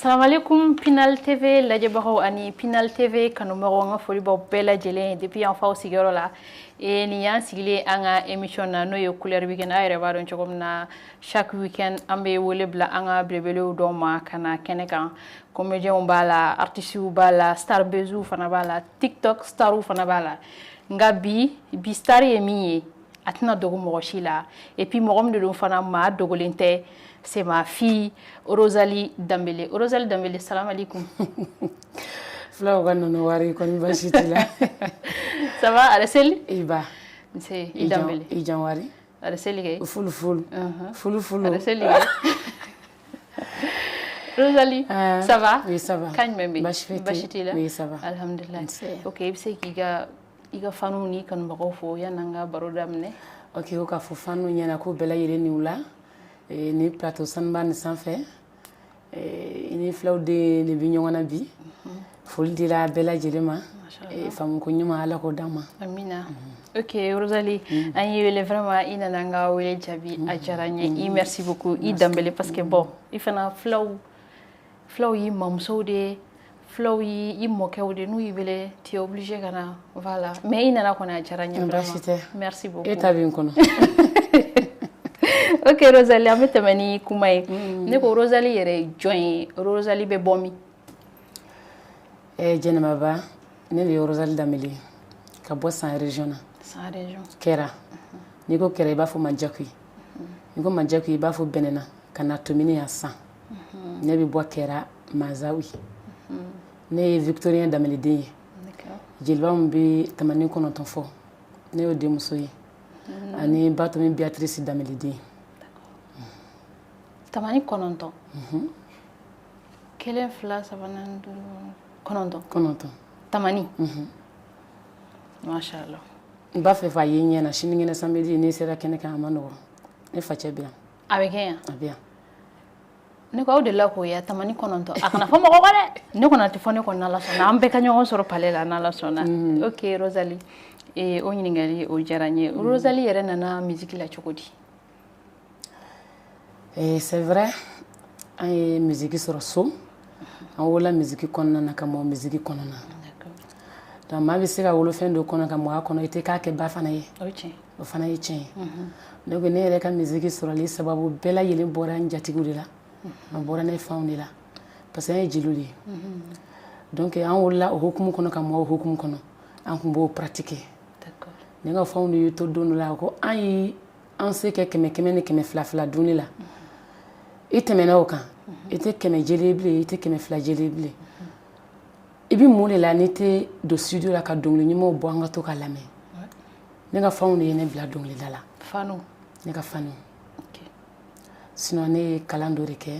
Salamalekun Pinal TV lajɛbagaw ani Pinal TV kanubagaw, an ka foli b'aw bɛɛ lajɛlen depuis yan f'aw sigiyɔrɔ la. Nin y'an sigilen an ka émission na, n'o ye Couleur Weekend. Aw yɛrɛ b'a dɔn cogo min na, chaque weekend an bɛ wele bila an ka belebelew dɔw ma ka na kɛnɛ kan. Comédiens b'a la, artistes b'a la, star buzz fana b'a la, TikTok starw fana b'a la. Nka bi bi star ye min ye, a tɛna dogo mɔgɔ si la. Et puis mɔgɔ min de don fana, maa dogolen tɛ, c'est ma fille Rosalie Dambélé. Rosalie Dambélé, salam alaikum. Fulaw ka nɔnɔ wari kɔni, baasi t'i la? Ça va, Araceli? I ba. Nse, i Dambélé. I jan wari. Araceli kɛ. Fulu fulu fulu fulu. Araceli kɛ. Rosalie, ça va? Oui, ça va. Kan jumɛn bɛ yen? Baasi foyi tɛ. Baasi t'i la? Oui, ça va. Alhamdulillah. Nse. Ok, i bɛ se k'i ka i ka fanw n'i kanubagaw fo yan'an ka baro daminɛ. Ok, o k'a fɔ fanw ɲɛna ko bɛɛ lajɛlen ni wula ni plateau sanuba nin sanfɛ. I ni filaw de bɛ ɲɔgɔn na bi. Foli dira bɛɛ lajɛlen ma. Faamuko ɲuman, Ala k'o d'an ma. Amina. Ok Rosalie, an y'i wele, vraiment i nana an ka wele jaabi, a diyara n ye. I merci beaucoup, i Dambélé, parce que bon, i fana, filaw filaw y'i mamusow de ye, filaw y'i mɔkɛw de, n'u y'i wele, tu es obligé ka na. Voilà, mais i nana kɔni, a diyara n ye. Baasi tɛ. Merci beaucoup. E ta bɛ n kɔnɔ. Ok Rosalie, an bɛ tɛmɛ ni kuma ye. Ne ko, Rosalie yɛrɛ ye jɔn ye? Rosalie bɛ bɔ min? Jɛnɛba ba, ne de ye Rosalie Dambélé ye ka bɔ San région na. San région. Kɛra n'i ko Kɛra, i b'a fɔ Majakui. N'i ko Majakui, i b'a fɔ Bɛnɛna ka na Tomini yan. San ne bɛ bɔ Kɛra Mazawi. Ne ye Victorien Dambélé den ye. Jeliba min bɛ tamani 9 fɔ, ne y'o denmuso ye, ani Batomi Béatrice Dambélé den. Tamani 9, kelen, fila, saba, naani, duuru, 9. 9. Tamani, masha Allah. N b'a fɛ f'a ye ɲɛ na sinikɛnɛ samedi, n'i sera kɛnɛ kan, a ma nɔgɔn, ne facɛ bɛ yan. A bɛ kɛ yan? A bɛ yan. Ne ko aw delila k'o ye, tamani 9, a kana fɔ mɔgɔ kɔ dɛ. Ne kɔni, a tɛ fɔ ne kɔni, n'Ala sɔnna, an bɛɛ ka ɲɔgɔn sɔrɔ palais la, n'Ala sɔnna. Ok Rosalie, o ɲininkali o diyara n ye. Rosalie yɛrɛ nana musique la cogo di? C'est vrai, an ye musique sɔrɔ so, an wolola musique kɔnɔna na, ka mɔ musique kɔnɔna na. Donc maa bɛ se ka wolo fɛn dɔ kɔnɔ ka mɔ a kɔnɔ, i tɛ k'a kɛ ba fana ye. O ye tiɲɛ. O fana ye tiɲɛ ye. Donc ne yɛrɛ ka musique sɔrɔli sababu bɛɛ lajɛlen bɔra n jatigiw de la, a bɔra ne fanw de la, parce que an ye jeliw de ye. Donc an wolola o hukumu kɔnɔ ka mɔ o hukumu kɔnɔ, an tun b'o pratiquer. Ne ka fanw de y'i to don dɔ la ko an ye an se kɛ kɛmɛ kɛmɛ ni kɛmɛ fila fila dunni la, i tɛmɛna o kan, i tɛ kɛmɛ jeli ye bilen, i tɛ kɛmɛ fila jeli ye bilen, i bɛ mun de la n'i tɛ don studio la ka dɔnkili ɲumanw bɔ, an ka to ka lamɛn? Ne ka fanw de ye ne bila dɔnkilida la. Fanu. Ne ka fanu. Sinon ne ye kalan dɔ de kɛ,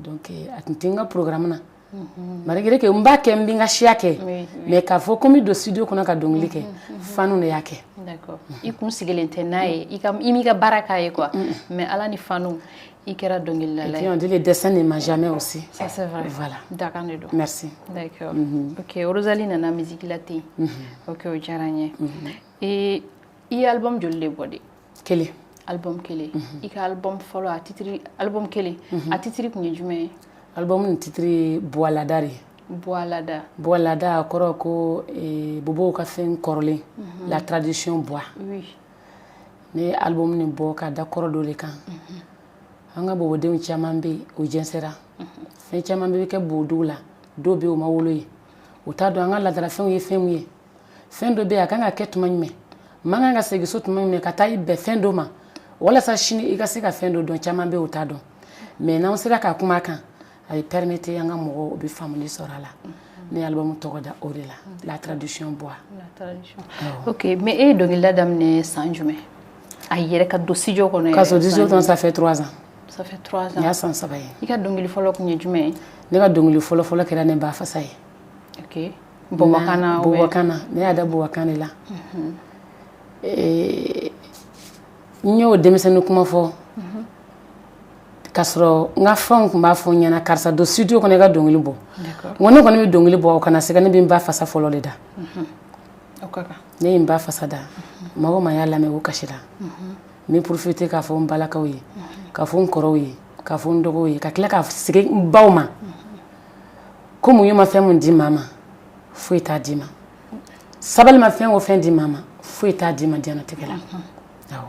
donc a tun tɛ n ka programme na, malgré que n b'a kɛ, n bɛ n ka siya kɛ, mais k'a fɔ ko n bɛ don studio kɔnɔ ka dɔnkili kɛ, fanu de y'a kɛ. D'accord, i kun sigilen tɛ n'a ye, i ka i m'i ka baara k'a ye quoi, mais Ala ni fanu, i kɛra dɔnkilidala Et ye. puis on dit le destin ne ment jamais aussi. Ça, c'est vrai. Voilà. Dakan de don. Merci. D'accord. Ok, Rosalie nana musique la ten. Ok, o diyara n ye. Et i ye album joli de bɔ de? Kelen. Album kelen. I ka album fɔlɔ, a titre, album kelen, a titre kun ye jumɛn ye? Album nin titre ye Buwalada de ye. Buwalada. Buwalada, a kɔrɔ ko bobow ka fɛn kɔrɔlen, la tradition bois. Ne ye album nin bɔ ka da kɔrɔ dɔ de kan. An ka bobodenw caman bɛ yen, o jɛnsɛra. Fɛn caman bɛ kɛ bobodugu la, dɔw bɛ yen, o ma wolo yen, o t'a dɔn an ka laadalafɛnw ye fɛn min ye. Fɛn dɔ bɛ yen, a kan ka kɛ tuma jumɛn, man kan ka segin so tuma jumɛn, ka taa i bɛn fɛn dɔ ma walasa sini i ka se ka fɛn dɔ dɔn. Caman bɛ yen, o t'a dɔn, mais n'an sera ka kuma a kan, a bɛ permettre an ka mɔgɔw, u bɛ faamuli sɔrɔ a la. Ne ye album tɔgɔ da o de la, la tradition bois. La tradition. Ok, mais e ye dɔnkilida daminɛ san jumɛn? A yɛrɛ ka don studio kɔnɔ yɛrɛ. Ka sɔrɔ studio san kɔnɔ, ça fait 3 ans. Ça fait 3 Nin y'a ans. san 3 ye. I ka dɔnkili fɔlɔ kun ye jumɛn ye? Ne ka dɔnkili fɔlɔ fɔlɔ kɛra ne ba fasa ye. Ok, Bɔbɔkan na ou bien? Bɔbɔkan na, ne y'a da bɔbɔkan de la. N y'o denmisɛnnin kuma fɔ k'a sɔrɔ n ka fanw tun b'a fɔ n ɲɛna: karisa, don studio kɔnɔ, i ka dɔnkili bɔ. N ko ne kɔni bɛ dɔnkili bɔ, o kana se ka ne bɛ n ba fasa fɔlɔ de da. O ka kan. Ne ye n ba fasa da, maa o maa y'a lamɛn, o kasira. N bɛ profiter k'a fɔ n balakaw ye, k'a fɔ n kɔrɔw ye, k'a fɔ n dɔgɔw ye, ka tila ka segin n baw ma. Ko muɲu ma fɛn mun di maa ma, foyi t'a di ma. Sabali ma fɛn o fɛn di maa ma, foyi t'a di ma diɲɛnatigɛ la. Awɔ.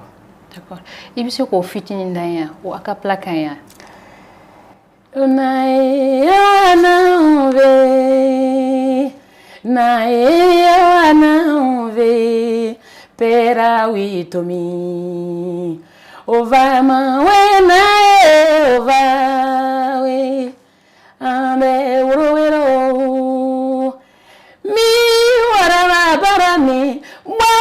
D'accord, i bɛ se k'o fitinin dan yan, o a cappella kan yan? Na ye na ve na ye na ve pera witomi ova ma we na ye ova we ame woro wero mi waraba bara mi wo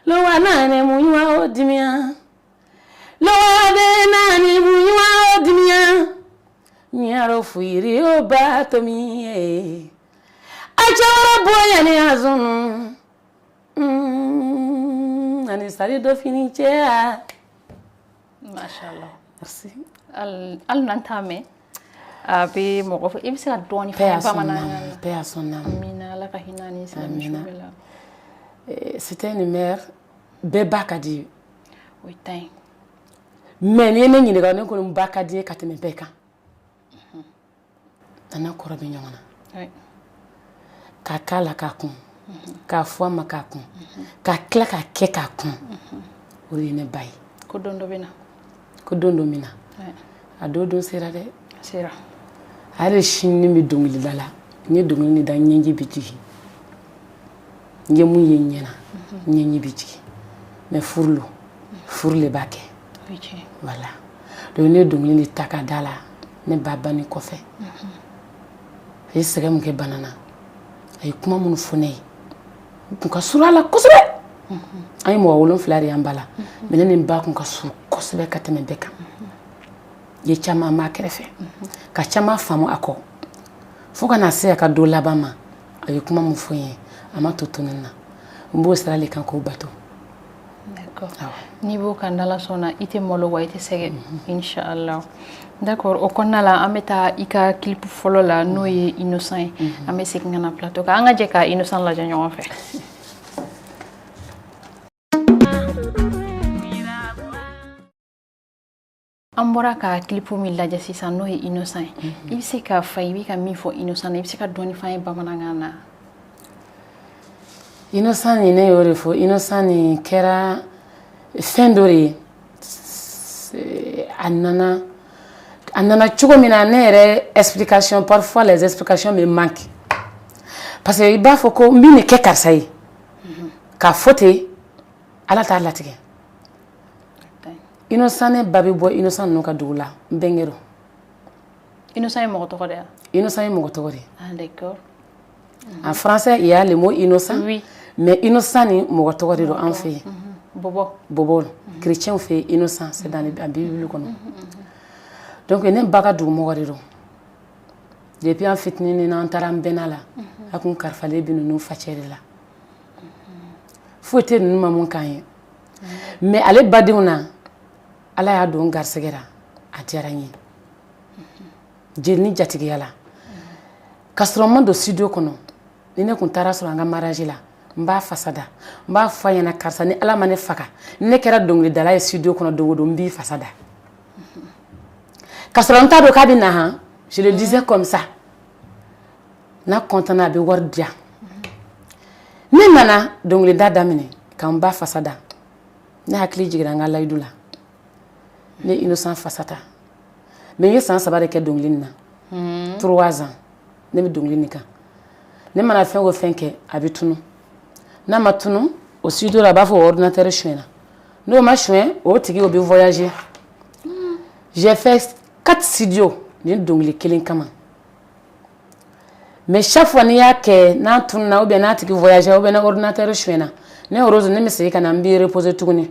lowa nane munywa odimia lowa de nane munywa odimia nyaro fuiri oba tomi e achawara boya ni azunu ani sari do fini chea. Mashallah. Merci. Hali n'an t'a mɛn, a bɛ mɔgɔ fɔ, i bɛ se ka dɔɔni Paix à fɔ son bamanankan âme. na. Paix à son âme. Amina, Ala ka hinɛ ni silamɛsu Amina. bɛɛ la. C'était une mère bɛɛ ba ka di ye. O ye tan ye. Mais n'i ye ne ɲininka, ne ko n ba ka di ye ka tɛmɛ bɛɛ kan. A n'a kɔrɔ bɛ ɲɔgɔn na. K'a k'a la k'a kun, k'a fɔ a ma k'a kun, k'a tila k'a kɛ k'a kun, o de ye ne ba ye. Ko don dɔ bɛ na. Ko don dɔ min na. A don don sera dɛ. A sera. A yɛrɛ sini bɛ dɔnkilida la, n ye dɔnkili nin da, n ɲɛji bɛ jigin. N ye mun ye n ɲɛ na, n ɲɛji bɛ jigin. Mais furu lo, furu le b'a kɛ. O ye tiɲɛ ye. Voilà, donc ne ye dɔnkili nin ta ka da la ne ba banni kɔfɛ. A ye sɛgɛn mun kɛ bana na, a ye kuma minnu fɔ ne ye, n kun ka surun a la kosɛbɛ. An ye mɔgɔ 7 de y'an ba la, mais ne ni n ba kun ka surun kosɛbɛ ka tɛmɛ bɛɛ kan. N ye caman m'a kɛrɛfɛ, ka caman faamu a kɔ, fo ka na se a ka don laban ma. A ye kuma min fɔ n ye, a ma to tunun na, n b'o sira de kan k'o bato. D'accord. Awɔ. N'i b'o kan, n'Ala sɔnna, i tɛ malo wa i tɛ sɛgɛn, inshallah. D'accord, o kɔnɔna la, an bɛ taa i ka clip fɔlɔ la, n'o ye Innocent ye. An bɛ segin ka na plateau kan, an ka jɛ ka Innocent lajɛ ɲɔgɔn fɛ. An bɔra ka clip min lajɛ sisan, n'o ye Innocent ye, i bɛ se k'a fɔ, i bɛ ka min fɔ Innocent na, i bɛ se ka dɔɔni f'an ye bamanankan na? Innocent nin, ne y'o de fɔ, Innocent nin kɛra fɛn dɔ de ye. A nana cogo min na, ne yɛrɛ explication, parfois les explications me manquent, parce que i b'a fɔ ko n bɛ nin kɛ karisa ye, k'a fɔ ten, Ala t'a latigɛ. Innocent, ne ba bɛ bɔ Innocent ninnu ka dugu la, n bɛnkɛ don. Innocent ye mɔgɔ tɔgɔ de ye? Innocent ye mɔgɔ tɔgɔ de ye. Ah, d'accord. En français, il y a le mot innocent. Mais innocent ni mɔgɔ tɔgɔ de don an fɛ yen. Bɔbɔ. Bobo, chrétien fɛ yen, innocent, c'est dans la Bible kɔnɔ. Donc ne ba ka dugumɔgɔ de don. Depuis an fitinin n'an taara an bɛnna la, a kun kalifalen bɛ ninnu facɛ de la. Foyi tɛ ninnu ma mun k'an ye. Mais ale badenw na, Ala y'a don garisɛgɛ la, a diyara n ye. Jeli ni jatigiya la. Ka sɔrɔ n ma don studio kɔnɔ, ni ne kun taara sɔrɔ an ka mariage la, n b'a fasa da, n b'a fɔ a ɲɛna: karisa, ni Ala ma ne faga, ni ne kɛra dɔnkilidala ye studio kɔnɔ don o don, n b'i fasa da. Ka sɔrɔ n t'a dɔn k'a bɛ na han, je le disais comme ça. N'a content, a bɛ wari di yan. Ne nana dɔnkilida daminɛ ka n ba fasa da, ne hakili jiginna n ka layidu la, ne Innocent fasa ta. Mais n ye san 3 de kɛ dɔnkili nin na, 3 ans ne bɛ dɔnkili nin kan. Ne mana fɛn o fɛn kɛ, a bɛ tunu. N'a ma tunu o studio la, a b'a fɔ ordinateur suɲɛna. N'o ma suɲɛ, o tigi o bɛ voyager. J'ai fait quatre studios nin dɔnkili kelen kama. Mais chaque fois n'i y'a kɛ, n'a tununa ou bien n'a tigi voyager ou bien na ordinateur suɲɛna, ne Rose, ne bɛ segin ka na, n b'i reposer tuguni.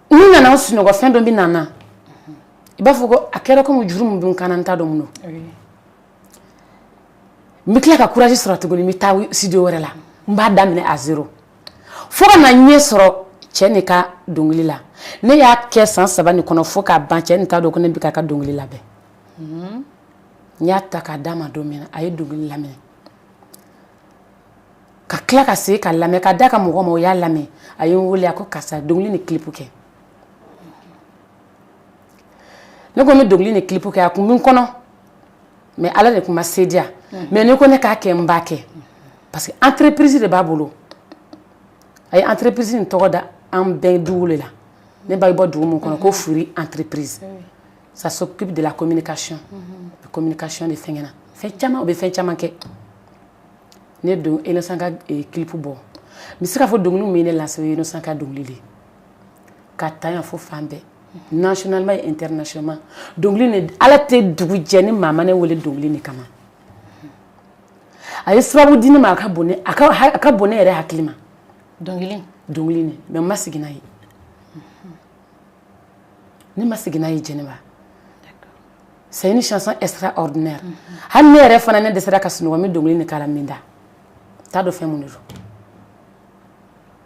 Ni nana n sunɔgɔ, fɛn dɔ bɛ na n na, i b'a fɔ ko a kɛra komi juru min bɛ n kan na, n t'a dɔn mun don. N bɛ tila ka courage sɔrɔ tuguni, n bɛ taa studio wɛrɛ la, n b'a daminɛ à zéro, fo ka na ɲɛ sɔrɔ cɛ nin ka dɔnkili la. Ne y'a kɛ san 3 nin kɔnɔ fo k'a ban, cɛ nin t'a dɔn ko ne bɛ k'a ka dɔnkili labɛn. N y'a ta k'a d'a ma don min na, a ye dɔnkili lamɛn, ka tila ka segin ka lamɛn ka d'a ka mɔgɔ ma, o y'a lamɛn. A ye n wele, a ko: karisa, dɔnkili ni clip kɛ. Ne ko n bɛ dɔnkili ni clip kɛ, a kun bɛ n kɔnɔ, mais Ala de tun ma se diya. Mais ne ko ne k'a kɛ, n b'a kɛ, parce que entreprise de b'a bolo. A ye entreprise nin tɔgɔ da an bɛɛ dugu de la. Ne ba bɔ dugu min kɔnɔ ko Furi Entreprise, ça s'occupe de la communication, communication de fɛnkɛ na, fɛn caman, u bɛ fɛn caman kɛ. Ne don Innocent ka clip bɔ, n bɛ se k'a fɔ dɔnkili min ye ne lase, o ye Innocent ka dɔnkili de ye, ka taa yan fo fan bɛɛ, nationalement et internationalement. Dɔnkili nin, Ala tɛ dugu jɛ ni maa ma ne wele dɔnkili nin kama. A ye sababu di ne ma, a ka bon ne, a ka bon ne yɛrɛ hakili ma. Dɔnkili. Dɔnkili nin, mais n ma sigi n'a ye, ne ma sigi n'a ye, Jɛnɛba. C'est une chanson extraordinaire. Hali ne yɛrɛ fana, ne dɛsɛra ka sunɔgɔ, n bɛ dɔnkili nin k'a la min da, t'a dɔn fɛn mun de don.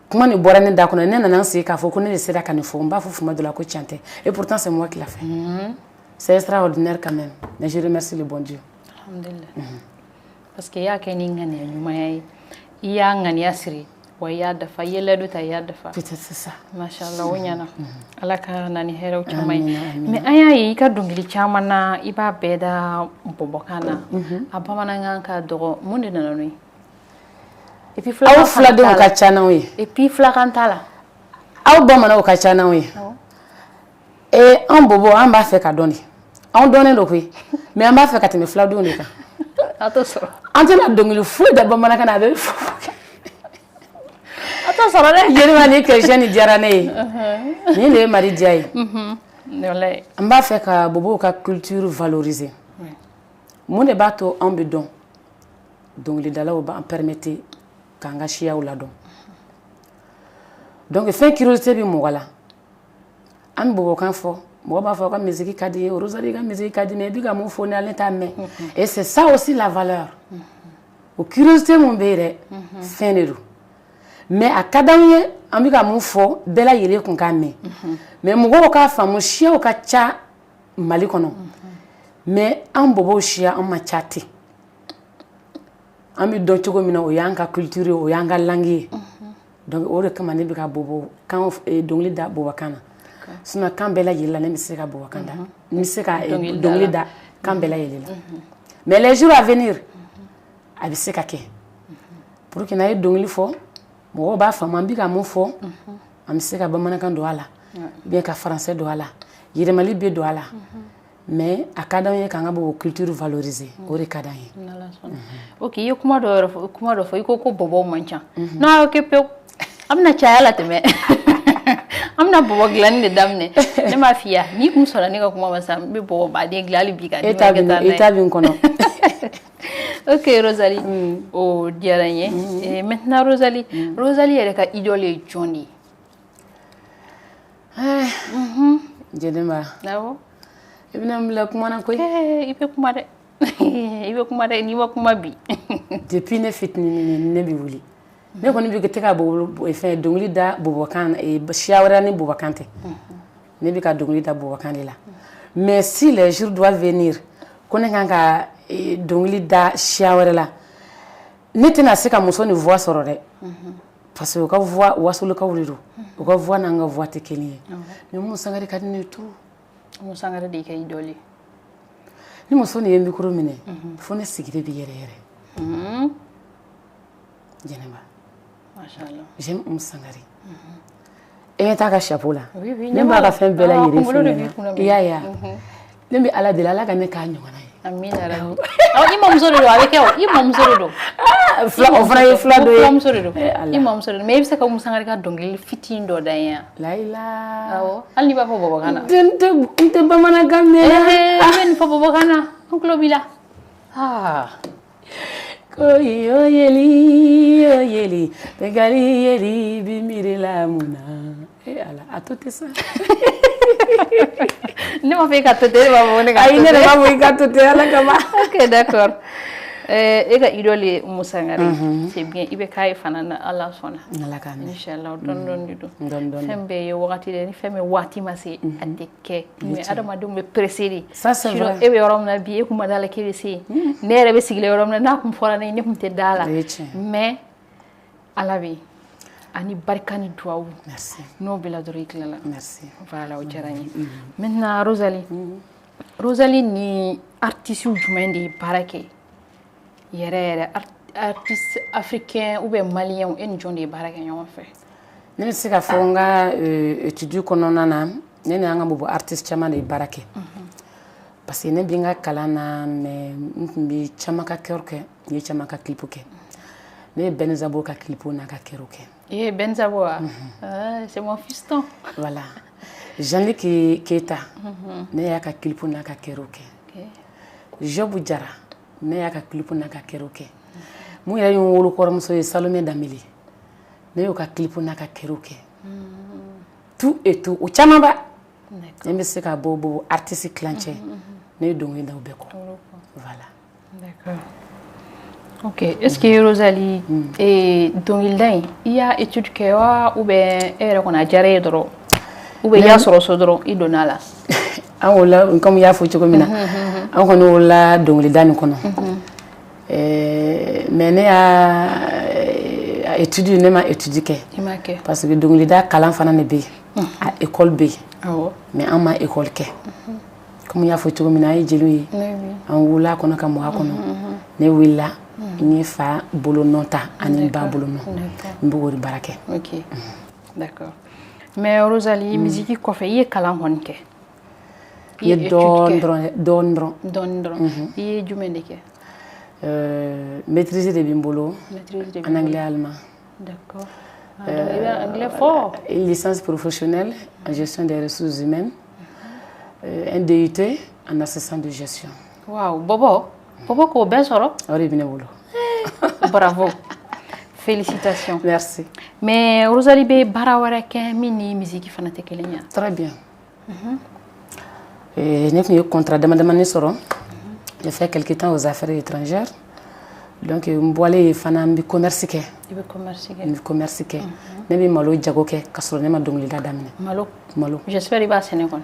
Kuma nin bɔra ne da kɔnɔ, ne nana n sigi k'a fɔ ko ne de sera ka nin fɔ. N b'a fɔ tuma dɔ la ko tiɲɛ tɛ, et pourtant c'est moi qui l'a fait. C'est extraordinaire quand même, mais je remercie le bon Dieu. Alhamdulillah, parce que i y'a kɛ ni ŋaniya ɲumanya ye, i y'a ŋaniya siri wa, i y'a dafa, i ye layidu ta, i y'a dafa. Peut-être c'est ça. Mashallah, o ɲɛna. Ala ka na ni hɛrɛw caman ye. Mais an y'a ye i ka dɔnkili caman na, i b'a bɛɛ da bɔbɔkan na, a bamanankan ka dɔgɔ. Mun de nana n'o ye? Et puis aw filadenw ka ca n'anw ye. Et puis filakan t'a la. Aw bamananw ka ca n'anw ye. Ee, an bɔbɔ, an b'a fɛ ka dɔn de. Anw dɔnnen don koyi, mais an b'a fɛ ka tɛmɛ filadenw de kan. A t'o sɔrɔ. An tɛna dɔnkili foyi da bamanankan na, a bɛ A t'o sɔrɔ dɛ. Jeliba, ni question nin diyara ne ye. Nin de ye Mali diya ye. Walayi. N b'a fɛ ka bobow ka culture valoriser. Mun de b'a to anw bɛ dɔn? Dɔnkilidalaw b'an permettre k'an ka siyaw ladɔn. Donc fɛn curiosité bɛ mɔgɔ la. An bɛ bɔbɔkan fɔ, mɔgɔ b'a fɔ ka musique ka di ye, Rosalie ka musique ka di, mais i bɛ ka mun fɔ ne, ale t'a mɛn. Et c'est ça aussi la valeur. O curiosité mun bɛ yen dɛ, fɛn de don. Mais a ka d'anw ye, an bɛ ka mun fɔ, bɛɛ lajɛlen kun k'a mɛn. Mais mɔgɔw k'a faamu, siyaw ka ca Mali kɔnɔ, mais an bɔbɔw siya, an ma ca ten. An bɛ dɔn cogo min na, o y'an ka culture ye, o y'an ka langue ye. Donc o de kama ne bɛ ka bɔbɔ kan, dɔnkili da bɔbɔkan na. Sinon kan bɛɛ lajɛlen la, ne bɛ se ka bɔbɔkan da, n bɛ se ka dɔnkili da kan bɛɛ lajɛlen la. Mais les jours à venir, a bɛ se ka kɛ pour que n'a ye dɔnkili fɔ, mɔgɔw b'a faamu an bɛ ka mun fɔ. An bɛ se ka bamanankan don a la, ou bien ka français don a la, yɛlɛmali bɛ don a la. Mais a ka d'anw ye k'an ka bɔbɔ culture valoriser, o de ka d'an ye. Ok, i ye kuma dɔ yɛrɛ fɔ, kuma dɔ fɔ, i ko ko bɔbɔw man ca. N'a y'o kɛ pewu, an bɛna caya la tɛmɛ, an bɛna bɔbɔ dilanni de daminɛ. Ne m'a f'i ye, n'i kun sɔnna ne ka kuma ma sisan, n bɛ bɔbɔ baden dilan hali bi ka E ta bɛ, e ta bɛ n kɔnɔ. Ok Rosalie, o diyara n ye. Maintenant Rosalie, Rosalie yɛrɛ ka idole ye jɔn de ye? Jɛnɛba. Awɔ. I bɛna n bila kuma na koyi. I bɛ kuma dɛ, i bɛ kuma dɛ, n'i ma kuma bi. Depuis ne fitinin, ne bɛ wuli, ne kɔni bɛ tɛ ka fɛn dɔnkili da bɔbɔkan siya wɛrɛ ni bɔbɔkan tɛ. Ne bɛ ka dɔnkili da bɔbɔkan de la. Mais si les jours doivent venir ko ne kan ka dɔnkili da siya wɛrɛ la, ne tɛna se ka muso ni voix sɔrɔ dɛ, parce que u ka voix, wasolokaw de don, u ka voix n'an ka voix tɛ kelen ye. Mais Umu Sangare ka di ne ye trop. Umu Sangare de y'i ka idole ye? Ni muso nin ye micro minɛ, fo ne sigilen bɛ yɛrɛ yɛrɛ, Jɛnɛba. Mashallah. J'aime Umu Sangare. E ɲɛ t'a ka chapeau la? Oui, oui. Ne b'a ka fɛn bɛɛ lajɛlen Kunkolo de f'i b'i ɲɛna. kunna. I y'a ye wa? Ne bɛ Ala deli, Ala ka ne k'a ɲɔgɔnna ye. Amina rabi. Awɔ, i mamuso de don, a bɛ kɛ o, i mamuso de don. Fila, o fana ye fila dɔ ye. Fulamuso de don. Eh, Ala. I mamuso de don. Mais i bɛ se ka Umu Sangare ka dɔnkili fitinin dɔ da n ye wa? Layila. Awɔ, hali n'i b'a fɔ bɔbɔkan na. N tɛ bamanankan mɛn. Ee, i bɛ nin fɔ bɔbɔkan na, an tulo b'i la. Ah. Ko yo yeli, yo yeli, bengali yeli bi miiri la mun na? Eh Ala, a to tɛ sa. Ne m'a fɔ e ka to ten, e b'a fɔ ne ka Ayi, to ne de ten. b'a fɔ i ka to ten, Ala kama. Ok, d'accord. E ka idole ye Umu Sangare, c'est bien. I bɛ k'a ye fana na, Ala sɔnna. Ala k'a mɛn. Inchallah, dɔɔni dɔɔni de don. Dɔɔni dɔɔni. Fɛn bɛɛ ye wagati de, ni fɛn bɛ waati ma se, a tɛ kɛ. Mais adamadenw bɛ pressé de. Ça, c'est Sinon, vrai. e bɛ yɔrɔ min na bi, e kun ma da la k'e bɛ se yen. Ne yɛrɛ bɛ sigilen yɔrɔ min na, n'a kun fɔra ne ye, ne kun tɛ da la. O ye tiɲɛ. Mais Ala bɛ yen, ani barika ni duwawu. Merci. N'o b'i la dɔrɔn, i tilala. Merci. Voilà, o diyara n ye. Maintenant Rosalie, Rosalie ni artiste jumɛn de ye baara kɛ yɛrɛ yɛrɛ, artiste africain ou bien malien, e ni jɔn de ye baara kɛ ɲɔgɔn fɛ? Ne bɛ se k'a fɔ n ka étude kɔnɔna na, ne ni an ka bobo artiste caman de ye baara kɛ, parce que ne bɛ n ka kalan na, mais n tun bɛ caman ka chœur kɛ, n ye caman ka clip kɛ. Ne ye Ben Zabo ka clip n'a ka chœur kɛ. Eh, Ben Zabo, ah, c'est mon fiston. Voilà. Jean-Luc Keita, ne y'a ka clip n'a ka chœur kɛ. Jobu Jara, ne y'a ka clip n'a ka chœur kɛ. Mun yɛrɛ ye n wolo kɔrɔmuso ye, Salomé Danbele, ne y'o ka clip n'a ka chœur kɛ. Tout et tout, o caman ba. Ne bɛ se ka bɔ bobo artiste kilancɛ, ne ye dɔnkili da o bɛɛ kɔ. Voilà. D'accord. Ok, est-ce que Rosalie, dɔnkilida in, i y'a étude kɛ wa, ou bien e yɛrɛ kɔni a diyara e ye dɔrɔn, ou bien i y'a sɔrɔ so dɔrɔn i donna a la? An wolola, comme i y'a fɔ cogo min na, an kɔni wolola dɔnkilida nin kɔnɔ. Mais ne y'a étude, ne ma étude kɛ. I m'a kɛ. Parce que dɔnkilida kalan fana de bɛ yen, a école bɛ yen. Mais an ma école kɛ. Comme i y'a fɔ cogo min na, an ye jeliw ye. An wolola a kɔnɔ ka mɔ a kɔnɔ. Ne wulila, n ye fa bolo nɔ ta ani n ba bolo nɔ. N b'o de baara kɛ. Ok, d'accord. Mais Rosalie, musique kɔfɛ, i ye kalan kɔni kɛ? I ye dɔɔnin dɔrɔn, dɔɔnin dɔrɔn. Dɔɔnin dɔrɔn. I ye jumɛn de kɛ? Maîtrise de bɛ n bolo. Maîtrise de en anglais allemand. D'accord. Ah, donc i bɛ anglais fort. Une licence professionnelle en gestion des ressources humaines. Un DUT en assistant de gestion. Waaw, Bobo. Bobo k'o bɛɛ sɔrɔ? O de bɛ ne bolo. Bravo. Félicitations. Merci. Mais Rosalie bɛ baara wɛrɛ kɛ min ni musique fana tɛ kelen ye? Très bien. Ne tun ye contrat dama damani sɔrɔ. J'ai fait quelque temps aux affaires étrangères. Donc n bɔlen yen fana, n bɛ commerce kɛ. I bɛ commerce kɛ. N bɛ commerce kɛ. Ne bɛ malo jago kɛ ka sɔrɔ ne ma dɔnkilida daminɛ. Malo. Malo. J'espère i b'a sɛnɛ kɔni.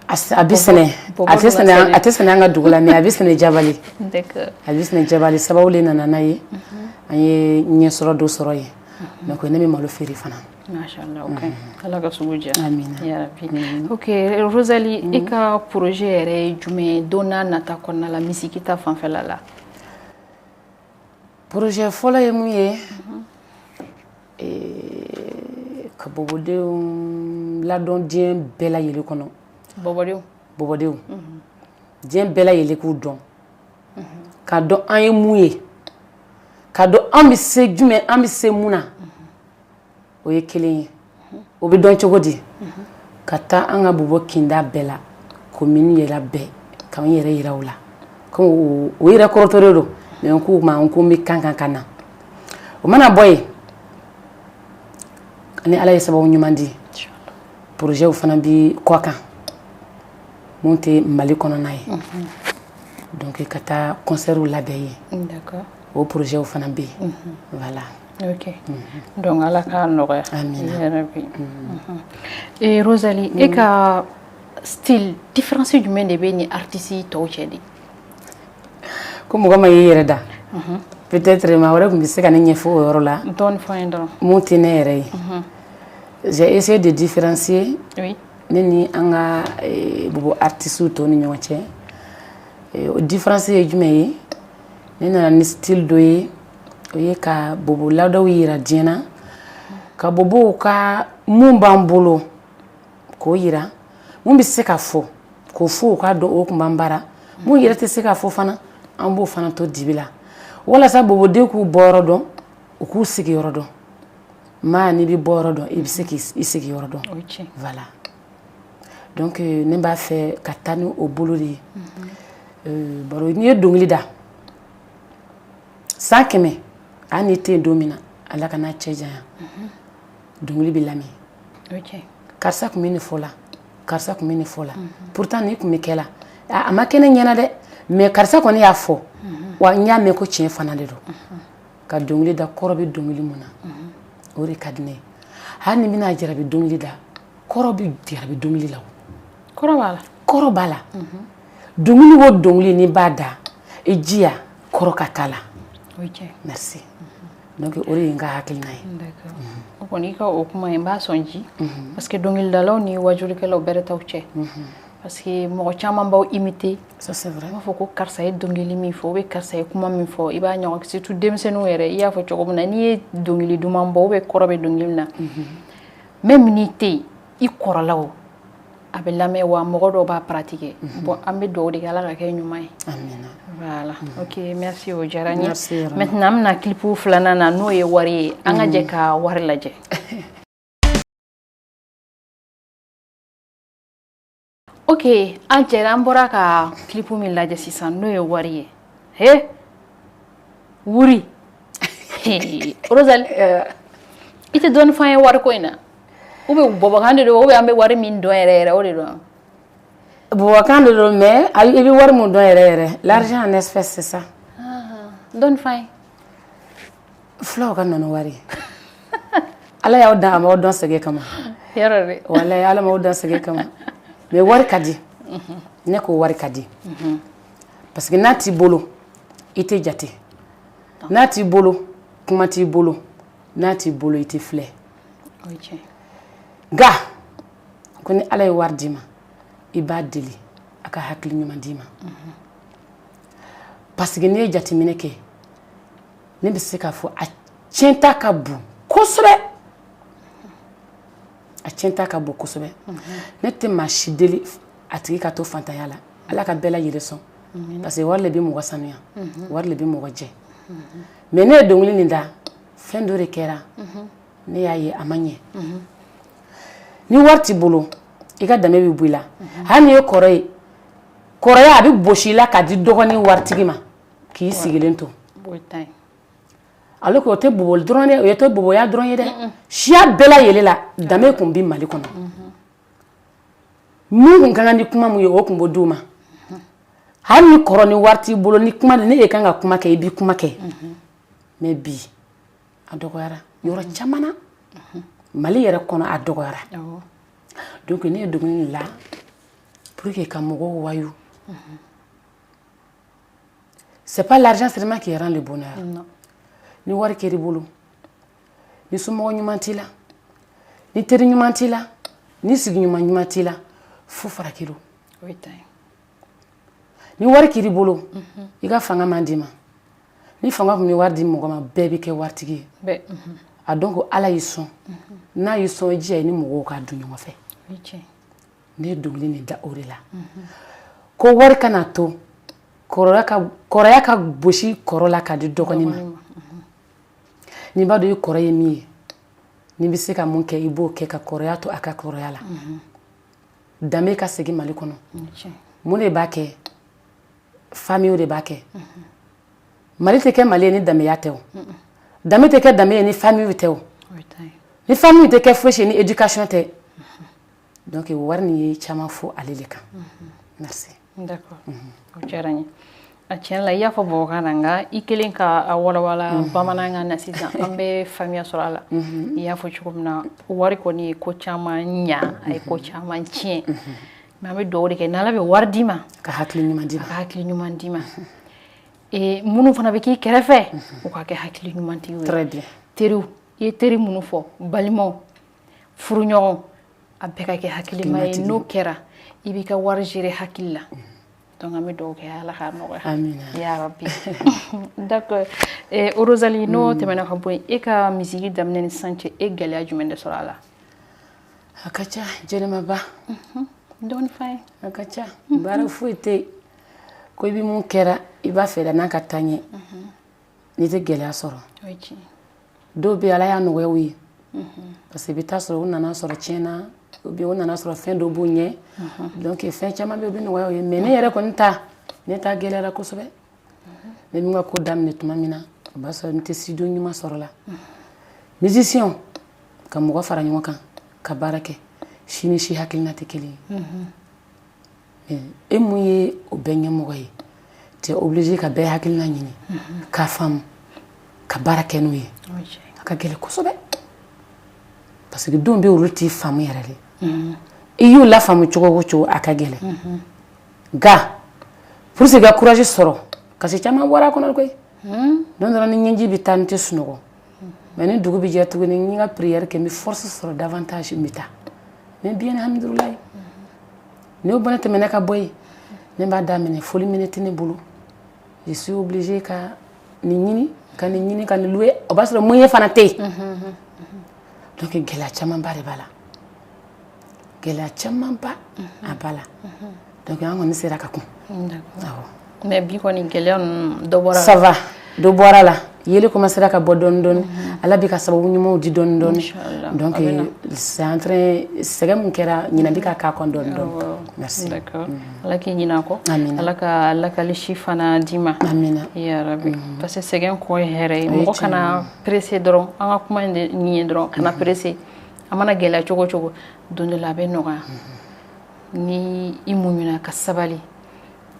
A bɛ sɛnɛ, a tɛ sɛnɛ, a tɛ sɛnɛ an ka dugu la, mais a bɛ sɛnɛ Jabali. D'accord. A bɛ sɛnɛ Jabali, sababu de nana n'a ye. An ye ɲɛsɔrɔ dɔ sɔrɔ yen. Donc ne bɛ malo feere fana. Machallah, ok. Ala ka sugu diya. Amina. Ya Rabbi. Ok, Rosalie, i ka projet yɛrɛ ye jumɛn ye don n'a nata kɔnɔna la, musique ta fanfɛla la? Projet fɔlɔ ye mun ye? Ka bobodenw ladɔn diɲɛ bɛɛ lajɛlen kɔnɔ. Bɔbɔdenw. Bɔbɔdenw. Diɲɛ bɛɛ lajɛlen k'u dɔn. K'a dɔn an ye mun ye. K'a dɔn an bɛ se jumɛn, an bɛ se mun na. O ye kelen ye. O bɛ dɔn cogo di? Ka taa an ka bɔbɔ kinda bɛɛ la, commune yɛrɛ bɛɛ, k'an yɛrɛ yira u la. Ko o yɛrɛ kɔrɔtɔlen don, mais n k'u ma n ko n bɛ kan kan ka na. O mana bɔ yen, ni Ala ye sababu ɲuman di, projet fana bi kɔ kan mun tɛ Mali kɔnɔna ye. Donc ka taa concert labɛn yen. D'accord. O projet fana bɛ yen. Voilà. Ok. Donc Ala k'a nɔgɔya. Amina. Ya Rabbi. Et Rosalie, e ka style, différence jumɛn de bɛ ni artiste tɔw cɛ de? Ko mɔgɔ ma y'i yɛrɛ da. Peut-être maa wɛrɛ tun bɛ se ka ne ɲɛfɔ o yɔrɔ la. Dɔɔni fɔ an ye dɔrɔn. Mun tɛ ne yɛrɛ ye. J'ai essayé de différencier ne ni an ka bobo artistes tɔw ni ɲɔgɔn cɛ. O différence ye jumɛn ye? Ne nana ni style dɔ ye, o ye ka bobo laadaw yira diɲɛ na, ka bobow ka mun b'an bolo k'o yira, mun bɛ se ka fɔ k'o fɔ u k'a dɔn o tun b'an bara, mun yɛrɛ tɛ se ka fɔ fana, an b'o fana to dibi la, walasa boboden k'u bɔyɔrɔ dɔn, u k'u sigiyɔrɔ dɔn. Maa n'i bɛ bɔyɔrɔ dɔn, i bɛ se k'i sigiyɔrɔ dɔn. O ye tiɲɛ. Voilà. Donc ne b'a fɛ ka taa ni o bolo de ye. Baro n'i ye dɔnkili da san 100, hali n'i tɛ yen don min na, Ala ka n'a cɛ janya, dɔnkili bɛ lamɛn. O ye tiɲɛ. Karisa tun bɛ nin fɔ la, karisa tun bɛ nin fɔ la, pourtant nin tun bɛ kɛ la, a ma kɛ ne ɲɛna dɛ, mais karisa kɔni y'a fɔ wa, n y'a mɛn ko tiɲɛ fana de don. Ka dɔnkili da kɔrɔ bɛ dɔnkili mun na, o de ka di ne ye. Hali ni n bɛna jarabi dɔnkili da, kɔrɔ bɛ jarabi dɔnkili la o. Kɔrɔ b'a la. Kɔrɔ b'a la. Dɔnkili o dɔnkili n'i b'a da, i jija kɔrɔ ka k'a la. O ye tiɲɛ. Merci. Donc o de ye n ka hakilina ye. D'accord. O kɔni, i ka o kuma in, n b'a sɔn ji. Parce que dɔnkilidalaw ni wajulikɛlaw bɛrɛ t'aw cɛ. Parce que mɔgɔ caman b'aw imiter. Ça, c'est vrai. U b'a fɔ ko karisa ye dɔnkili min fɔ ou bien karisa ye kuma min fɔ, i b'a ɲɔgɔn, surtout denmisɛnninw yɛrɛ, i y'a fɔ cogo min na, n'i ye dɔnkili duman bɔ ou bien kɔrɔ bɛ dɔnkili min na, même n'i tɛ yen, i kɔrɔla o, a bɛ lamɛn wa mɔgɔ dɔw b'a pratiquer. Bon, an bɛ dugawu de kɛ, Ala ka kɛ ɲuman ye. Amina. Voilà, ok, merci, o diyara n ye. Merci. Maintenant, an bɛna clip filanan na, n'o ye wari ye. An ka jɛ ka wari lajɛ. Ok, an cɛra, an bɔra ka clip min lajɛ sisan, n'o ye wari ye. He, wuri Rosalie, i tɛ dɔɔni fɔ an ye wari ko in na? Ou bien bɔbɔkan de don, ou bien an bɛ wari min dɔn yɛrɛ yɛrɛ, o de don? Bɔbɔkan de don, mais i bɛ wari min dɔn yɛrɛ yɛrɛ, l'argent en espèce, c'est ça. Dɔɔni fɔ an ye. Fulaw ka nɔnɔ wari, Ala y'aw dan, a m'aw dɔn sɛgɛn kama. Yɔrɔ de. Walayi, Ala m'aw dan sɛgɛn kama, mais wari ka di. Ne ko wari ka di parce que n'a t'i bolo, i tɛ jate. N'a t'i bolo, kuma t'i bolo. N'a t'i bolo, i tɛ filɛ. O ye tiɲɛ. Nka ko ni Ala ye wari d'i ma, i b'a deli a ka hakili ɲuman d'i ma, parce que n'i ye jateminɛ kɛ, ne bɛ se k'a fɔ a tiɲɛta ka bon kosɛbɛ, a tiɲɛta ka bon kosɛbɛ. Ne tɛ maa si deli a tigi ka to fantanya la. Ala ka bɛɛ lajɛlen sɔn, parce que wari de bɛ mɔgɔ sanuya, wari de bɛ mɔgɔ jɛ. Mais ne ye dɔnkili nin da, fɛn dɔ de kɛra, ne y'a ye a ma ɲɛ. Ni wari t'i bolo, i ka danbe bɛ bɔ i la. Hali n'i ye kɔrɔ ye, kɔrɔya a bɛ bosi i la k'a di dɔgɔnin waritigi ma k'i sigilen to. Alors que o tɛ bobo dɔrɔn dɛ, o tɛ boboya dɔrɔn ye dɛ, siya bɛɛ lajɛlen la danbe tun bɛ Mali kɔnɔ. Min kun ka kan ni kuma mun ye, o kun b'o d'u ma. Hali ni kɔrɔ, ni wari t'i bolo, ni kuma ni e kan ka kuma kɛ, i b'i kuma kɛ. Mais bi a dɔgɔyara yɔrɔ caman na, Mali yɛrɛ kɔnɔ a dɔgɔyara. Donc ne ye dɔnkili la pour que ka mɔgɔw wayu. C'est pas l'argent seulement qui rend le bonheur. Non. Ni wari kɛr'i bolo, ni somɔgɔ ɲuman t'i la, ni teri ɲuman t'i la, ni sigiɲuman ɲuman t'i la, fo faraki don. Ni wari kɛr'i bolo, i ka fanga man d'i ma. Ni fanga tun bɛ wari di mɔgɔ ma, bɛɛ bɛ kɛ waritigi ye. A dɔn ko Ala y'i sɔn, n'a y'i sɔn, i jija i ni mɔgɔw ka dun ɲɔgɔn fɛ. Ne ye dɔnkili nin da o de la, ko wari kana to kɔrɔya ka gosi kɔrɔ la k'a di dɔgɔnin ma. N'i b'a dɔn i kɔrɔ ye min ye, n'i bɛ se ka mun kɛ, i b'o kɛ ka kɔrɔya to a ka kɔrɔya la. Danbe ka segin Mali kɔnɔ. Mun de b'a kɛ? Famille de b'a kɛ. Mali tɛ kɛ Mali ye ni danbeya tɛ o. Danbe tɛ kɛ danbe ye ni famille tɛ o. Ni famille tɛ kɛ fosi ye ni éducation tɛ. Donc wari nin ye caman fɔ ale de kan. Merci. D'accord. O diyara n ye. A tiɲɛ la, i y'a fɔ babakan na, nka i kelen ka a walawala bamanankan na sisan, an bɛ faamuya sɔrɔ a la. I y'a fɔ cogo min na, wari kɔni ye ko caman ɲa, a ye ko caman tiɲɛ, mais an bɛ dugawu de kɛ, n'Ala bɛ wari d'i ma, ka hakili ɲuman d'i ma. Ka hakili ɲuman d'i ma. Minnu fana bɛ k'i kɛrɛfɛ, u ka kɛ hakili ɲumantigiw ye. Très bien. Teriw, i ye teri minnu fɔ, balimaw, furuɲɔgɔnw, a bɛɛ ka kɛ hakilima ye. N'o kɛra, i b'i ka wari gérer hakili la. Donc an bɛ dugawu kɛ, Ala k'a nɔgɔya. Amina. Ya Rabbi. D'accord. Rosalie, n'o tɛmɛna ka bɔ yen, e ka musique daminɛ ni sisan cɛ, e gɛlɛya jumɛn de sɔrɔ a la? A ka ca, Jɛnɛba. Dɔɔni f'an ye. A ka ca. Baara foyi tɛ yen ko i bɛ mun kɛra i b'a fɛ n'a ka taa ɲɛ, n'i tɛ gɛlɛya sɔrɔ. O ye tiɲɛ. Dɔw bɛ yen, Ala y'a nɔgɔya u ye, parce que i bɛ taa sɔrɔ u nana sɔrɔ tiɲɛna, ou bien u nana sɔrɔ fɛn dɔ b'u ɲɛ. Donc fɛn caman bɛ yen, o bɛ nɔgɔya u ye. Mais ne yɛrɛ kɔni ta, ne ta gɛlɛyara kosɛbɛ. Ne bɛ n ka ko daminɛ tuma min na, o b'a sɔrɔ n tɛ studio ɲuman sɔrɔ la. Musicien ka mɔgɔ fara ɲɔgɔn kan ka baara kɛ, si ni si hakilina tɛ kelen ye. Mais e mun ye o bɛɛ ɲɛmɔgɔ ye, tu es obligé ka bɛɛ hakilina ɲini k'a faamu ka baara kɛ n'o ye. A ka gɛlɛn kosɛbɛ, parce que dɔw bɛ yen, olu t'i faamu yɛrɛ de. I y'u lafaamu cogo o cogo, a ka gɛlɛn. Nka pour que ka courage sɔrɔ, parce que caman bɔra a kɔnɔ koyi. Don dɔ la, ni ɲɛji bɛ taa, n tɛ sunɔgɔ, mais ni dugu bɛ jɛ tuguni, n ka prière kɛ, n bɛ force sɔrɔ davantage, n bɛ taa. Mais bien, alhamdulilayi. N'o bɔnɛ tɛmɛna ka bɔ yen, ne b'a daminɛ, fɔli minɛ tɛ ne bolo. Je suis obligée ka nin ɲini, ka nin ɲini, ka nin louer. O b'a sɔrɔ moyen fana tɛ yen. Donc gɛlɛya camanba de b'a la, gɛlɛya camanba a b'a la. Donc an kɔni sera ka kun. Awɔ. Mais bi kɔni, gɛlɛya ninnu dɔ bɔra? Ça va, dɔ bɔra la. Yeli commencera ka bɔ dɔɔni dɔɔni. Ala bɛ ka sababu ɲumanw di dɔɔni dɔɔni. Donc c'est en train, sɛgɛn mun kɛra, ɲinɛ bɛ ka k'a kɔn dɔɔni dɔɔni. Merci. D'accord, Ala k'i ɲinɛ a kɔ. Amina. Ala ka lakalisi fana d'i ma. Amina. Ya rabi, parce que sɛgɛn kɔ ye hɛrɛ ye. Mɔgɔ kana pressé dɔrɔn. An ka kuma in de nin ye dɔrɔn, kana pressé. A mana gɛlɛya cogo o cogo, don dɔ la a bɛ nɔgɔya. Ni i muɲuna ka sabali,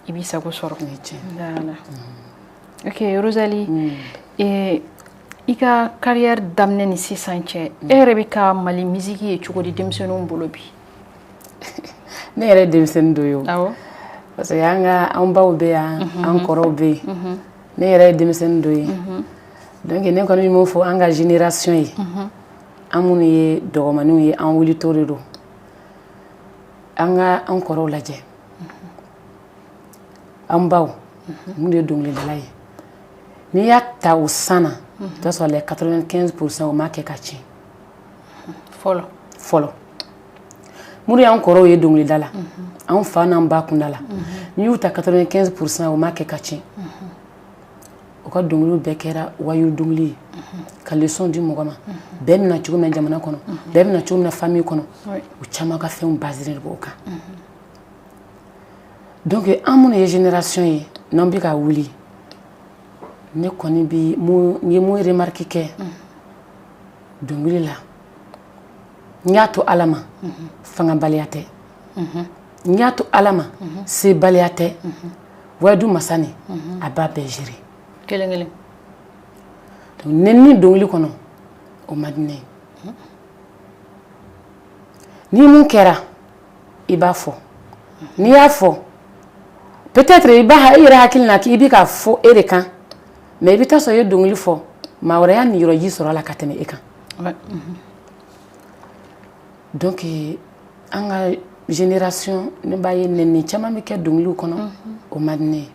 i b'i sago sɔrɔ. Voilà. Ok Rosalie, i ka carrière daminɛ ni sisan cɛ, e yɛrɛ bɛ ka Mali musique ye cogo di denmisɛnninw bolo bi? Ne yɛrɛ ye denmisɛnnin dɔ ye o. Awɔ. Parce que an ka an baw bɛ yan, an kɔrɔw bɛ yen. Ne yɛrɛ ye denmisɛnnin dɔ ye. Donc ne kɔni bɛ mun fɔ an ka génération ye, an minnu ye dɔgɔmaninw ye, an wulitɔ de don. An ka an kɔrɔw lajɛ, an baw mun de ye dɔnkilidala ye. N'i y'a ta o san na, i bɛ t'a sɔrɔ les 95 %, o m'a kɛ ka tiɲɛ. Fɔlɔ. Fɔlɔ, minnu y'an kɔrɔw ye dɔnkilida la, an fa n'an ba kunda la, n'i y'u ta 95 %, o m'a kɛ ka tiɲɛ. U ka dɔnkiliw bɛɛ kɛra wayu dɔnkili ye, ka leçon di mɔgɔ ma, bɛɛ bɛna cogo min na jamana kɔnɔ, bɛɛ bɛna cogo min na famille kɔnɔ. U caman ka fɛnw basé de b'o kan. Donc an minnu ye génération ye, n'an bɛ ka wuli, ne kɔni bi mun, n ye mun remarque kɛ dɔnkili la, n y'a to Ala ma, fangabaliya tɛ. N y'a to Ala ma, sebaliya tɛ. Wadu masa nin, a b'a bɛɛ gérer. Kelen kelen. Donc nɛni dɔnkili kɔnɔ, o man di ne ye. Ni mun kɛra, i b'a fɔ. N'i y'a fɔ, peut-être i b'a i yɛrɛ hakili la k'i bɛ ka fɔ e de kan, mais i bɛ taa sɔrɔ i ye dɔnkili fɔ, maa wɛrɛ y'a niyɔrɔ ji sɔrɔ a la ka tɛmɛ e kan. Donc an ka génération, ne b'a ye nɛni caman bɛ kɛ dɔnkiliw kɔnɔ, o man di ne ye.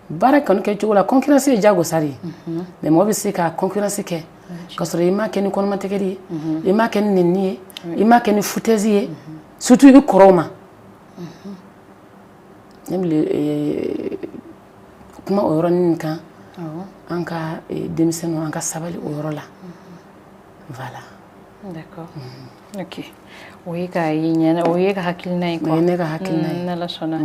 Baara kɔni kɛcogo la, concurrence ye diyagosa de ye, mais mɔgɔ bɛ se ka concurrence kɛ ka sɔrɔ i m'a kɛ ni kɔnɔmatigɛli ye, i m'a kɛ ni nɛni ye, i m'a kɛ ni foutaise ye, surtout i kɔrɔw ma. Ne bɛ kuma o yɔrɔnin kan. An ka denmisɛnninw, an ka sabali o yɔrɔ la. Voilà. D'accord. Ok. O ye ka ye ɲɛna, o ye ka hakilina ye quoi. O ye ne ka hakilina ye. N'Ala sɔnna.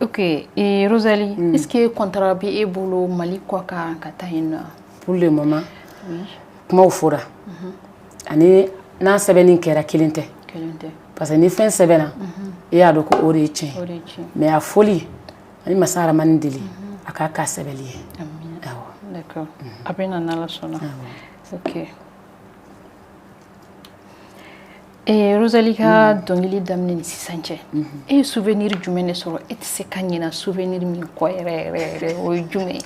Ok, et Rosalie, est-ce que contrat bɛ e bolo Mali kɔ kan ka taa yen nɔ? Pour le moment, kumaw fɔra ani n'a sɛbɛnni kɛra, kelen tɛ. Kelen tɛ. Parce que ni fɛn sɛbɛnna, e y'a dɔn ko o de ye tiɲɛ. O de ye tiɲɛ. Mais a fɔli, ani masa Aramani deli a k'a k'a sɛbɛli ye. Amina. Awɔ. D'accord. A bɛ na n'Ala sɔnna. Ok. Rosalie ka dɔnkili daminɛ ni sisan cɛ, e ye souvenir jumɛn de sɔrɔ, e tɛ se ka ɲina souvenir min kɔ yɛrɛ yɛrɛ yɛrɛ, o ye jumɛn ye?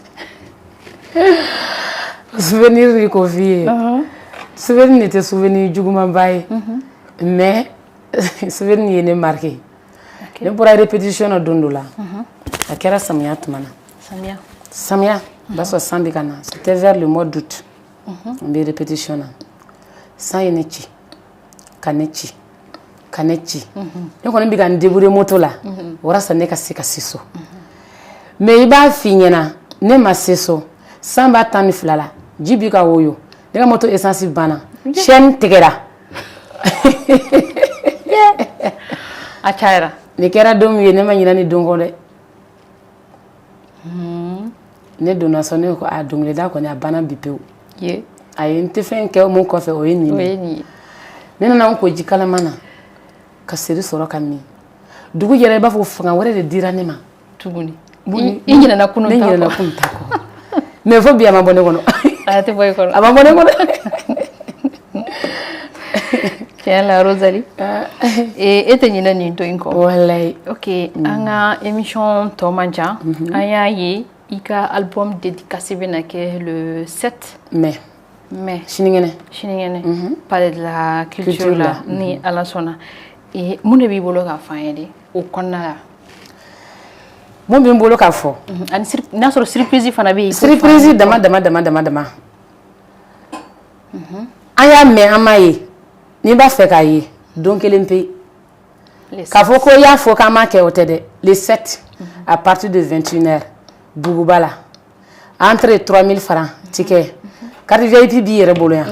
Souvenir de ko f'i ye, souvenir nin tɛ souvenir jugumanba ye, mais souvenir ye ne marqué. Ne bɔra répétition na don dɔ la, a kɛra samiya tuma na. Samiya. Samiya, o b'a sɔrɔ san bɛ ka na, c'était vers le mois d'août. N bɛ répétition na, san ye ne ci, ka ne ci, ka ne ci. Ne kɔni bɛ ka n débrouiller moto la walasa ne ka se ka se so. Mais i b'a f'i ɲɛna, ne ma se so, san b'a 12 la, ji bi ka woyo, ne ka moto essence banna, chaîne tigɛra. A cayara. Nin kɛra don min ye, ne ma ɲinɛ nin don kɔ dɛ. Ne donna so, ne ko a dɔnkilida kɔni, a banna bi pewu. Ayi, n tɛ fɛn kɛ mun kɔfɛ, o ye nin O de ye ye. Nin ye. Ne nana n ko ji kalaman na ka seri sɔrɔ ka min. Dugu jɛra, i b'a fɔ fanga wɛrɛ de dira ne ma. Tuguni. I ɲinɛna kunun Ne ta ɲinɛna kɔ. Kunun ta kɔ, mais fo bi a ma bɔ ne kɔnɔ. A tɛ bɔ i kɔnɔ. A ma bɔ ne kɔnɔ. Tiɲɛ la Rosalie, e tɛ ɲinɛ nin don in kɔ. Walayi. Ok, an ka émission tɔ man jan. An y'a ye i ka album dédicace bɛna kɛ le 7 mai. Mai. Sinikɛnɛ. Sinikɛnɛ, palais de la culture Culture la la. Ni Ala sɔnna. Mun de b'i bolo k'a fɔ an ye de o kɔnɔna la? Mun bɛ n bolo k'a fɔ? Ani n'a sɔrɔ surprise fana bɛ yen. Surprise dama dama dama dama dama. An y'a mɛn, an m'a ye. N'i b'a fɛ k'a ye, don kelen pe k'a fɔ ko i y'a fɔ k'an m'a kɛ, o tɛ dɛ. Le 7, à partir de 21 heures, Buguba la, entrée 3000 francs, ticket. Carte VIP b'i yɛrɛ bolo yan,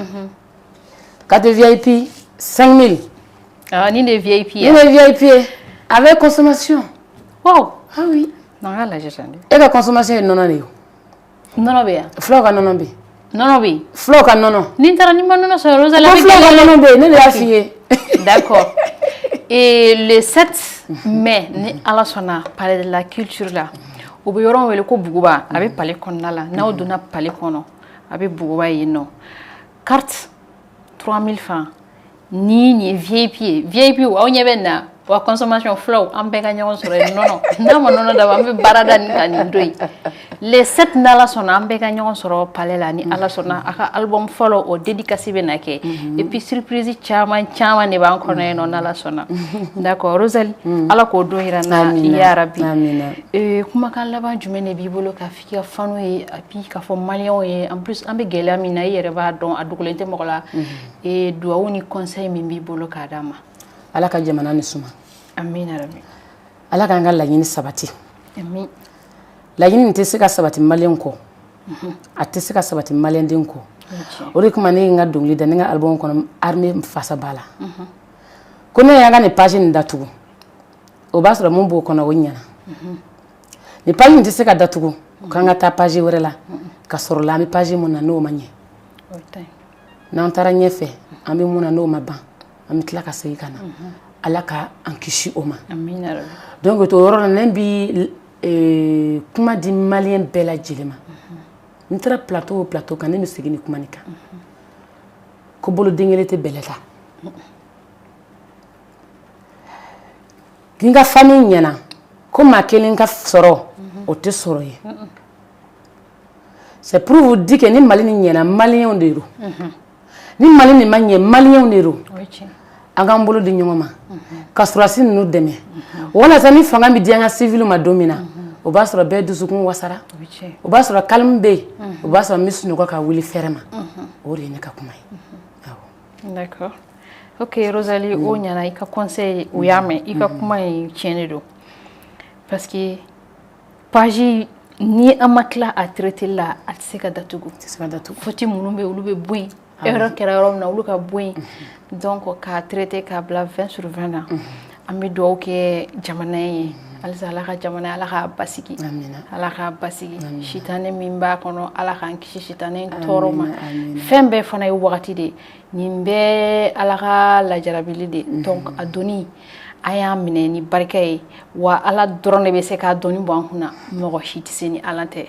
carte VIP 5000. Ah, ni de VIP ye. Ni de VIP ye avec consommation. Wow. Ah oui. Non, an ka lajɛ sisan. E ka consommation ye nɔnɔ de ye o. Nɔnɔ bɛ yan? Fulaw ka nɔnɔ bɛ yen. Nɔnɔ bɛ yen? Fulaw ka nɔnɔ. Ni n taara, ni ma nɔnɔ sɔrɔ, Rosalie. Ko fulaw ka nɔnɔ bɛ yen, ne de y'a f'i ye. D'accord. Et le 7 mai, ni Ala sɔnna, Palais de la Culture la, u bɛ yɔrɔ min wele ko Buguba, a bɛ palais kɔnɔna la. N'aw donna palais kɔnɔ, a bɛ Buguba yen nɔ. Carte 3000 francs. Ni nin ye VIP ye, VIP aw ɲɛ bɛ nin na wa, consommation fulaw, an bɛɛ ka ɲɔgɔn sɔrɔ yen. Nɔnɔ n'a ma nɔnɔ d'an ma, an bɛ baara da nin kan nin don in. Le 7, n'Ala sɔnna, an bɛɛ ka ɲɔgɔn sɔrɔ palais la. Ni Ala sɔnna, a ka album fɔlɔ, o dédicace bɛ na kɛ, et puis surprise caman caman de b'an kɔnɔ yen nɔ, n'Ala sɔnna. D'accord, Rosalie, Ala k'o don yira n na ya rabi. Kumakan laban jumɛn de b'i bolo k'a fɔ i ka fanu ye, et puis k'a fɔ maliyɛnw ye? En plus, an bɛ gɛlɛya min na, i yɛrɛ b'a dɔn, a dogolen tɛ mɔgɔ la. Duwawu ni conseil min b'i bolo k'a d'a ma? Ala ka jamana ni suma. Amina rabi. Ala k'an ka laɲini sabati. Amin. Laɲini nin tɛ se ka sabati maliyɛn kɔ, a tɛ se ka sabati maliyɛnden kɔ. O de kama ne ye n ka dɔnkili da, ne ka album kɔnɔ, armée fasa b'a la, ko ne y'an ka nin page nin datugu, o b'a sɔrɔ mun b'o kɔnɔ, o ɲɛna. Nin page nin tɛ se ka datugu k'an ka taa page wɛrɛ la, ka sɔrɔ la an bɛ page mun na, n'o ma ɲɛ. N'an taara ɲɛfɛ, an bɛ mun na, n'o ma ban, an bɛ tila ka segin ka na. Ala ka an kisi o ma. Donc o yɔrɔ la, ne bi kuma di maliyɛn bɛɛ lajɛlen ma. N taara plateau o plateau kan, ne bɛ segin ni kuma nin kan, ko boloden kelen tɛ bɛlɛ ta. N ka famille ɲɛna, ko maa kelen ka sɔrɔ, o tɛ sɔrɔ ye. C'est pour vous dire que ni Mali ni ɲɛna, maliyɛnw de don. Ni Mali nin ma ɲɛ, maliyɛnw de don. An k'an bolo di ɲɔgɔn ma ka sɔrɔdasi ninnu dɛmɛ, walasa ni fanga bɛ di an ka civil ma don min na, o b'a sɔrɔ bɛɛ dusukun wasara, o b'a sɔrɔ calme bɛ yen, o b'a sɔrɔ n bɛ sunɔgɔ ka wuli fɛrɛ ma. O de ye ne ka kuma ye, awɔ. D'accord, ok Rosalie, o ɲɛna. I ka conseil, o y'a mɛn. I ka kuma in tiɲɛ de don, parce que page ni an ma tila a traiter la, a tɛ se ka datugu. Tɛ se ka datugu. Faute minnu bɛ yen, olu bɛ bɔ yen. Erreur kɛra yɔrɔ min na, olu ka bɔ yen. Donc k'a traiter k'a bila 20 sur 20 na. An bɛ dugawu kɛ jamana ye halisa, Ala ka jamana, Ala k'a basigi, Ala k'a basigi. Sitanɛ min b'a kɔnɔ, Ala k'an kisi sitanɛ tɔɔrɔ ma. Fɛn bɛɛ fana ye wagati de, nin bɛɛ Ala ka lajarabili de. Donc a donni, a y'a minɛ ni barika ye wa. Ala dɔrɔn de bɛ se k'a dɔnni bɔ an kunna, mɔgɔ si tɛ se ni Ala tɛ.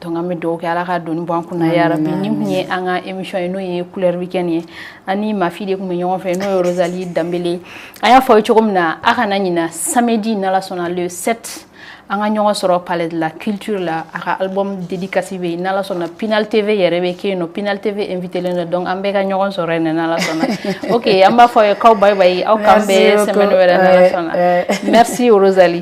Donc an bɛ dugawu kɛ, Ala ka dɔnni bɔ an kunna ya rabi. Nin kun ye an ka émission ye, n'o ye Couleur Weekend ye. An ni Mafi de tun bɛ ɲɔgɔn fɛ, n'o ye Rosalie Danbele. An y'a fɔ aw ye cogo min na, a kana ɲina, samedi, n'Ala sɔnna, le 7, an ka ɲɔgɔn sɔrɔ Palais de la Culture la. A ka album dédicace bɛ yen. N'Ala sɔnna, Pinal TV yɛrɛ bɛ kɛ yen nɔ. Pinal TV invité len don, donc an bɛɛ ka ɲɔgɔn sɔrɔ yen, n'Ala sɔnna. Ok, an b'a fɔ aw ye k'aw bye bye, aw k'an bɛn semaine wɛrɛ, n'Ala sɔnna. Merci Rosalie.